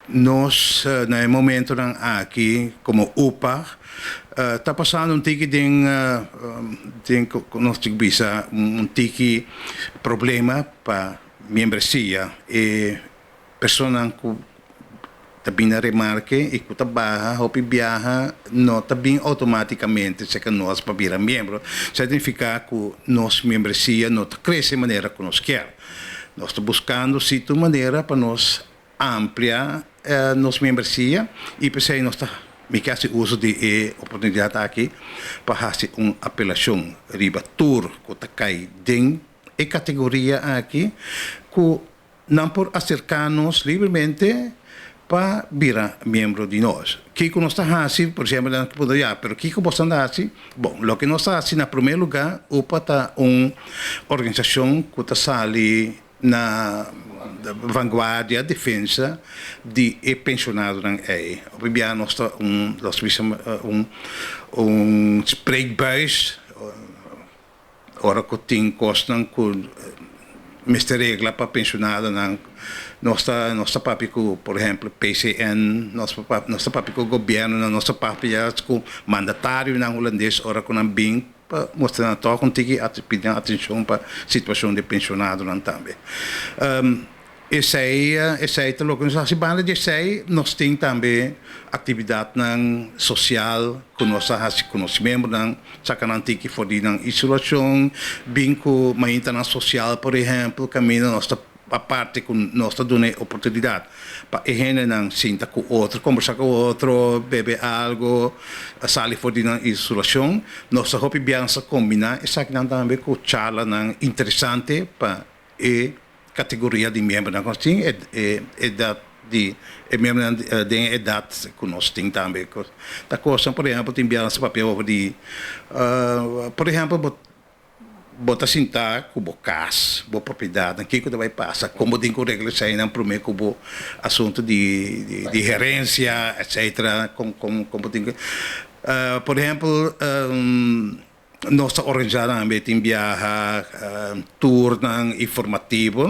Nos na e momentonan aki komo UPA ta pasando un tiki den nos ta bisa un tiki problema pa membresia. E personanan ku ta bin na remarke i ku ta baha hopi biaha no ta bin outomátikamente serka nos pa bira miembro. Esei ta nifiká ku nos membresia no ta krese manera ku nos kier. Nos ta buskando si tur manera pa nos amplia nos membresia i p'esei nos ta mi ke hasi uso di e oportunidat aki pa hasi un apelashon riba tur ku ta kai den e kategoria aki ku nan por aserká nos libremente pa bira miembro di nos. Kiko nos ta hasi? Por ehempel, nan por puntra, ya, pero kiko boso ta hasi? Bon, loke nos ta hasi na promé lugá, UPA ta un organisashon ku ta sali na vanguardia defensa di e pensionadonan ei. Hopi bia nos ta un, nos bisa un spreekbuis ora ku tin kosnan ku mester regla pa pensionadonan. Nos ta papia ku, por ehèmpel, PCN, nos ta papia ku gobièrnunan, nos ta papia ku mandatarionan hulandes ora ku nan bin pa mustra nan tòg un tiki pidi atenshon pa situashon di pensionadonan tambe. Esei ta loke nos ta hasi. Banda di esei nos tin tambe aktividatnan sosial ku nos ta hasi ku nos miembronan, saka nan tiki for di nan isolashon, bin ku maintanan sosial, por ehèmpel, kaminda nos ta aparte ku nos ta duna e oportunidat pa e hendenan sinta ku otro, kombersá ku otro, bebe algu, sali for di nan isolashon. Nos ta hopi biaha nos ta kombiná esakinan tambe ku charlanan interesante pa e kategoria di miembronan ku nos tin, e edat di e miembronan den e edat ku nos tin tambe. Ta kosnan, por ehèmpel, tin biaha nos ta papia over di, por ehèmpel, bo ta sinta ku bo kas, bo propiedatnan, kiko ta bai pasa, kon bo tin ku regla eseinan promé ku bo asuntu di herensia, etsetera, kon bo tin ku, por ehèmpel, nos ta organisá tambe tin biaha tournan informativo.